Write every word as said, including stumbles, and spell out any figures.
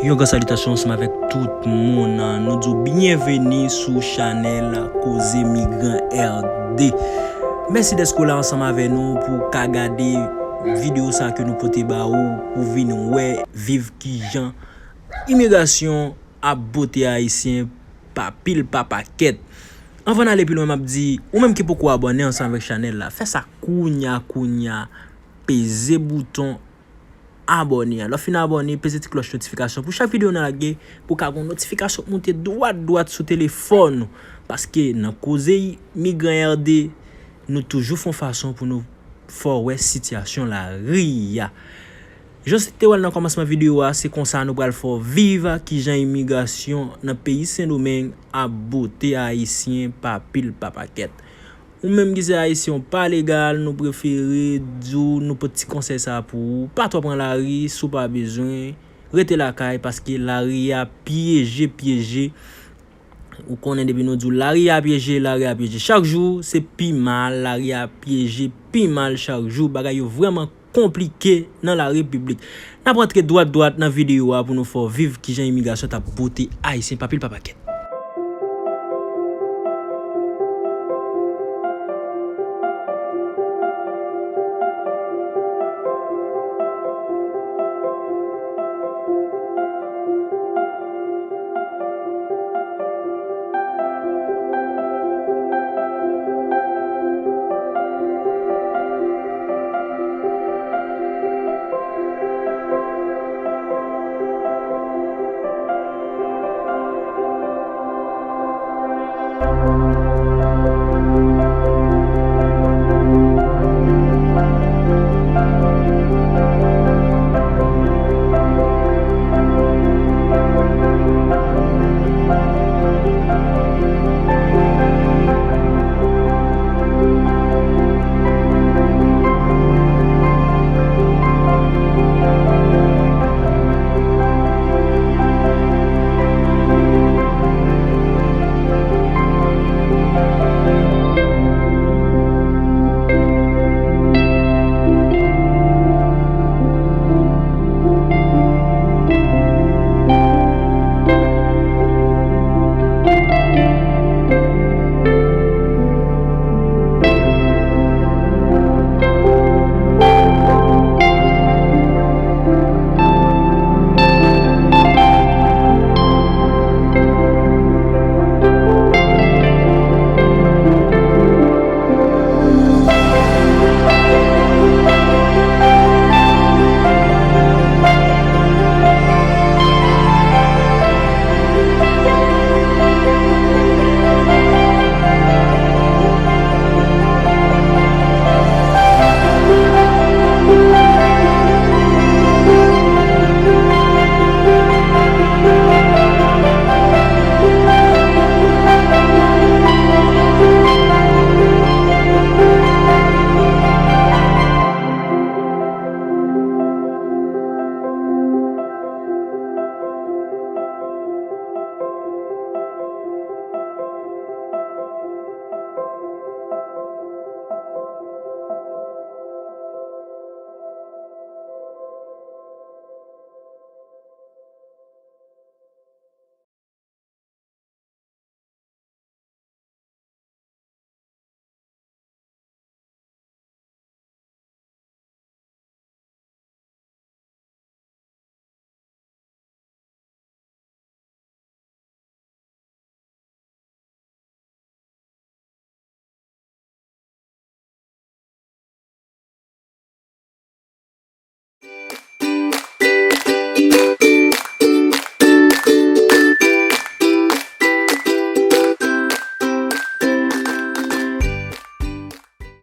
Yon gran salitasyon ansanm avèk tout moun. Nou di w byenveni sou chanèl Koze Migran R D. Mèsi dèske w la ansanm avè nou pou w ka gade videyo sa ke nou pote ba ou, pou w vin wè, viv kijan imigrasyon ap bote Ayisyen pa pil, pa pakèt. Anvan n ale pi lwen, m ap di, ou menm ki poko abòne ansanm avèk chanèl la, fè sa kounya, kounya, peze bouton abòne a. Lè w fin abòne, peze ti klòch notifikasyon pou chak videyo nou lage, pou w ka gen yon notifikasyon k moute dwat dwat sou telefòn ou. Paske nan Koze Migran R D, nou toujou fè yon fason pou nou fè w wè sitiyasyon lari a. Jan w te wè l nan kòmansman videyo a, se konsa nou pral fè w viv kijan imigrasyon nan peyi Sendomeng ap bote Ayisyen pa pil pa pakèt. Ou menm ki se Ayisyen, w pa legal, nou prefere di w, nou pote ti konsèy sa pou ou. Pa twò pran lari si w pa bezwen. Rete lakay, paske lari a pyeje, pyeje. Ou konnen depi nou di w lari a pyeje, lari a pyeje. Chak jou, se pi mal, lari a pyeje pi mal chak jou. Bagay yo vrèman konplike nan la repiblik. N ap rantre dwat dwat nan videyo a pou nou fè w viv kijan imigrasyon t ap bote Ayisyen pa pil pa pakèt.